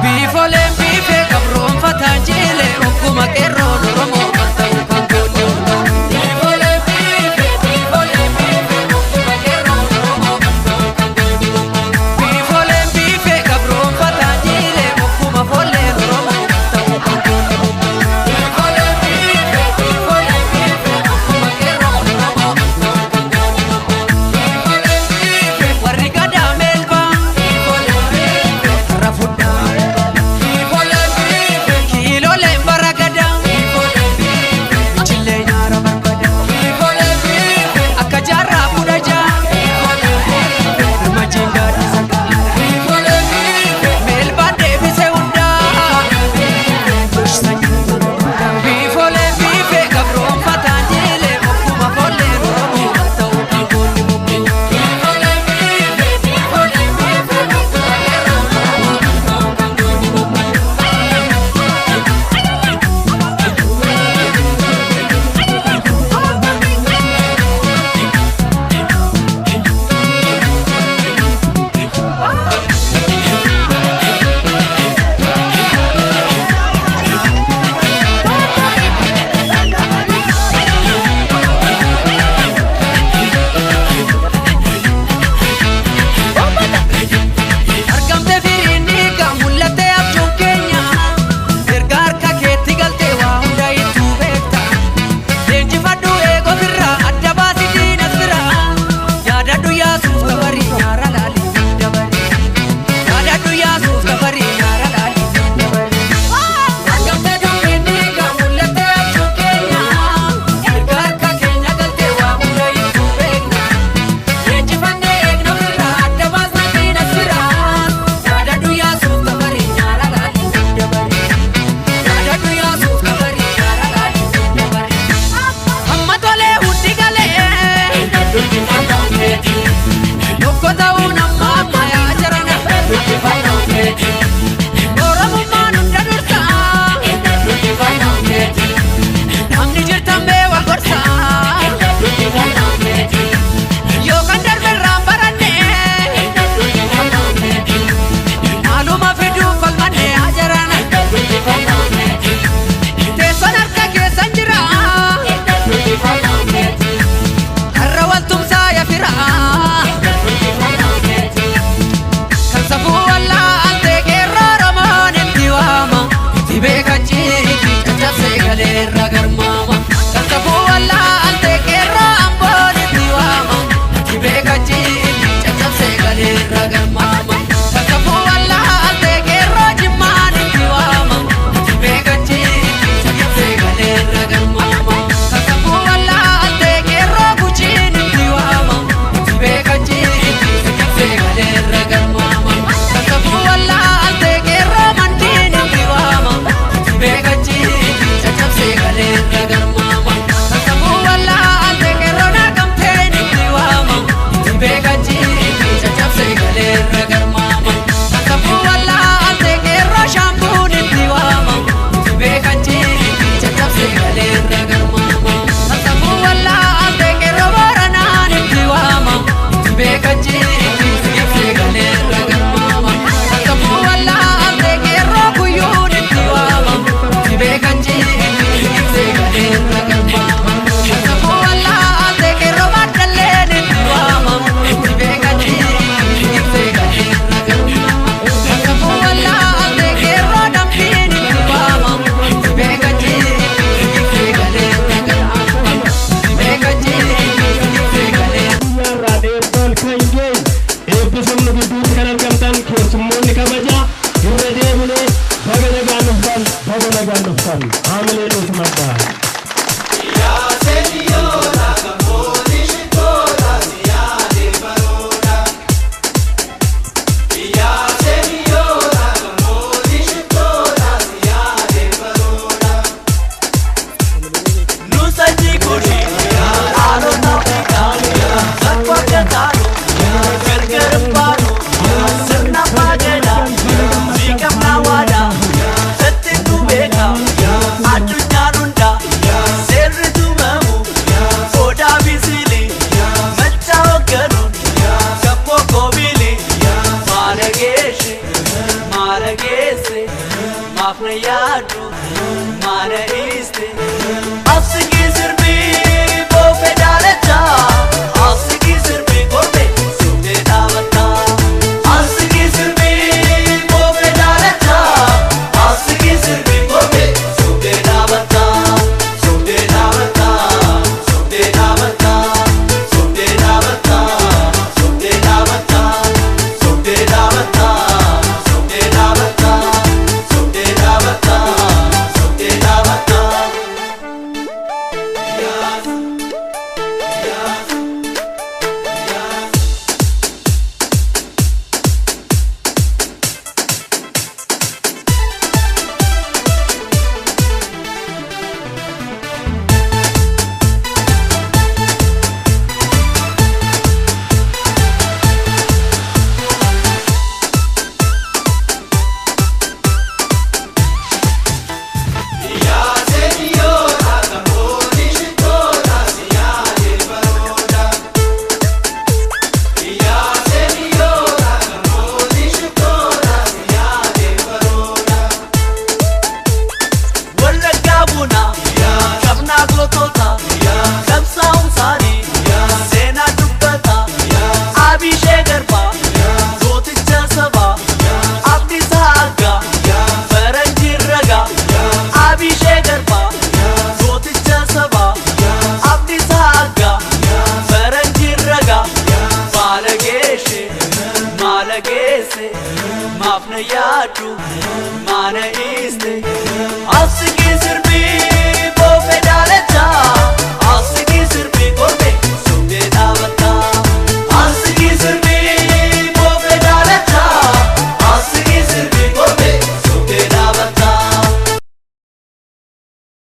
Biifoleen biifee gabroonfataan jiilee ogguma qeerroon Oromoo kan ta'u kan goone. Biifoleen biifee biifoleen biifee ogguma qeerroon Oromoo kan ta'u kan goone. Biifoleen biifee gabroonfataan jiilee ogguma folleen Oromoo kan ta'u kan goone. Biifoleen biifee biifoleen biifee ogguma qeerroon Oromoo kan ta'u kan goone. Biifoleen biifee warri gadaa meelbaa. Biifoleen biifee har'a fudhaa. Kiiloleen bara gadaa. Ichillee nyaara barbada. Akka jaarraa 16. Hirmachiin gaaddisa gaara. Meelbaan deebise hundaa. Biifoleen biifee gabroonfataan jiilee ogguma folleen Oromoo kan ta'u kan goonni mukkee. Biifoleen biifee biifoleen biifee ogguma qeerroon Oromoo kan ta'u kan goonni mukkee. Argamte firiin dhiigaa mul'attee abjuun keenya. Erga harka keetti galtee waa hunda ittuu beekta. Leenjifadhu eegoo firraa adda baasi diinas biraa. Yaadadhu yaasuuf tafarii nyaara laalii dabarii. Yaadadhu yaasuuf tafarii nyaara laalii dabarii. Argamte dubbiin dhiigaa mul'attee abjuun keenya. Erga harka keenya galtee waa hunda ittuu beekna. Leenjifannee eegna firraa adda baasna diinas biraa. Yaadadhu yaasuuf tafarii nyaara laalii dabarii. Yaadadhu yaasuuf tafarii nyaara laalii dabarii. Amma tolee hundi galee. Tokko ta'uun amma ammayyaa jarana. Oromummaan hunda dursa. Namni jirtan bee wal gorsa. Yookaan darbe irraan baranne. Maaluma fiduuf falmanne haa jarana. Teessoon harka keessan jira. Har'a waltumsaa yafira. Kan safuu wallaaltee qeerroo Oromoon itti waama. Itti beekachiiti caccabsee galeerra garmaama. Kan safuu wallaaltee qeerroo Amboon itti waama. Itti beekachiiti caccabsee galeerra garmaama. Kan safuu wallaaltee qeerroo Jimmaan itti waama. Itti beekachiiti caccabsee galeerra garmaama. Kan safuu wallaaltee qeerroo Gujiin itti waama. Itti beekachiiti caccabsee galeerra garmaama. Kan safuu wallaaltee qeerroo Mandiin itti waama. Itti beekachiiti caccabsee galeerra garmaama. Kan safuu wallaaltee qeerroo Naqamteen itti waama. Itti beekachiiti caccabsee galeerra garmaama. Kan safuu wallaaltee qeerroo Shaambuun itti waama. Itti beekachiiti caccabsee galeerra garmaama. Kan safuu wallaaltee qeerroo Booranaan itti waama. Itti beekachiiti caccabsee galeerra garmaama. Kan safuu wallaaltee qeerroo Kuyyuun itti waama. Itti beekachiiti caccabsee galeerra garmaama. Kan safuu wallaaltee qeerroo Baddalleen itti waama. Itti beekachiiti caccabsee galeerra garmaama. Kan safuu wallaaltee qeerroo Dambiin itti waama. Itti beekachiiti caccabsee galeerra garmaama. Itti beekachiiti caccabsee galeerra. Guyyaarraa dheertoon kan ga'e eebbifamnu gidduutti kan argamtan keessummoonni kabajaa irra deebinee baga nagaan dhuftan, baga nagaan dhuftan, haamilee nuuf maddaa. Yaa Maaf na yaaddu maana dhiiste?